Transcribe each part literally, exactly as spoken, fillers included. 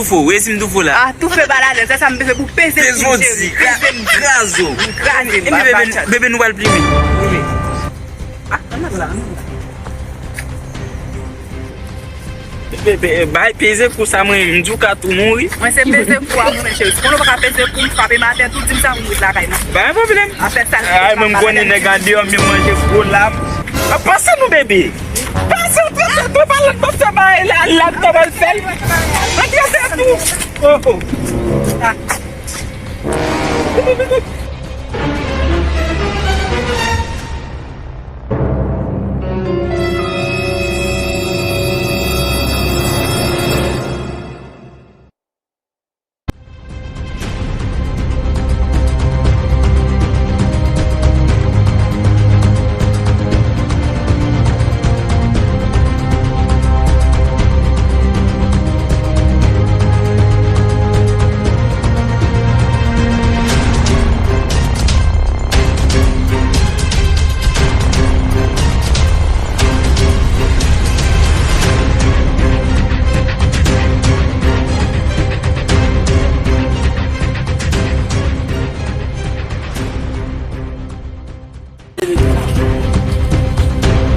toufe w, e si m toufe w la? Ah, toufe baladan, se sa m bezwen pou peze m, cheri. Peze w, di, kra-, kraze w. Kraze m, bebe, bebe, nou pral plimen. Wi. Ah, ann al la, ann al la. Pe-, pe-, bay peze kou sa, mwen, m di w ka tou mouri. Mwen se peze kou a mwen, cheri. Si konnen w pa ka peze kou m, frape m atè tou, di m sa pou m ret lakay mwen. Pa gen pwoblèm. Afè sa. Ay, mwen, m konnen nèg andeyò, m manje gwo lam. Pase nou, bebe. Pase, pase, pase, pa lòt, pase, bay la, la, tò, bay fè l. Antre, fè tou. Oh, oh. Ah.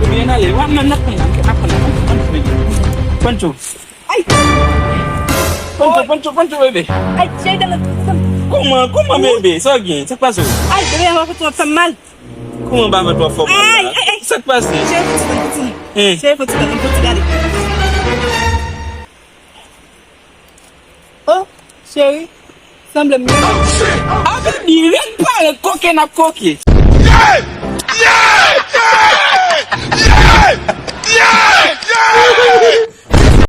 Ebyen, ale, w ap nan, n ap pran la, n ap pran la, n ap pran la. Pancho. Ay! Pancho, Pancho, Pancho, bebe. Ay, cheri, tande, tande. Kòman, kòman, bebe? Sa w gen? Sa k pase w? Ay, bebe, mwen fè w fè m mal. Kòman ba mwen twò fò mal la? Ay, ay, ay. Sa k pase? Cheri, fè ti tande, fè ti tande. Cheri, fè ti tande, fè ti gade. Oh, cheri, sanble m gen. A, baby, ret pale, koke n ap koke. Yeah! Yeah! Yeah! Yeah! Yeah! Yeah!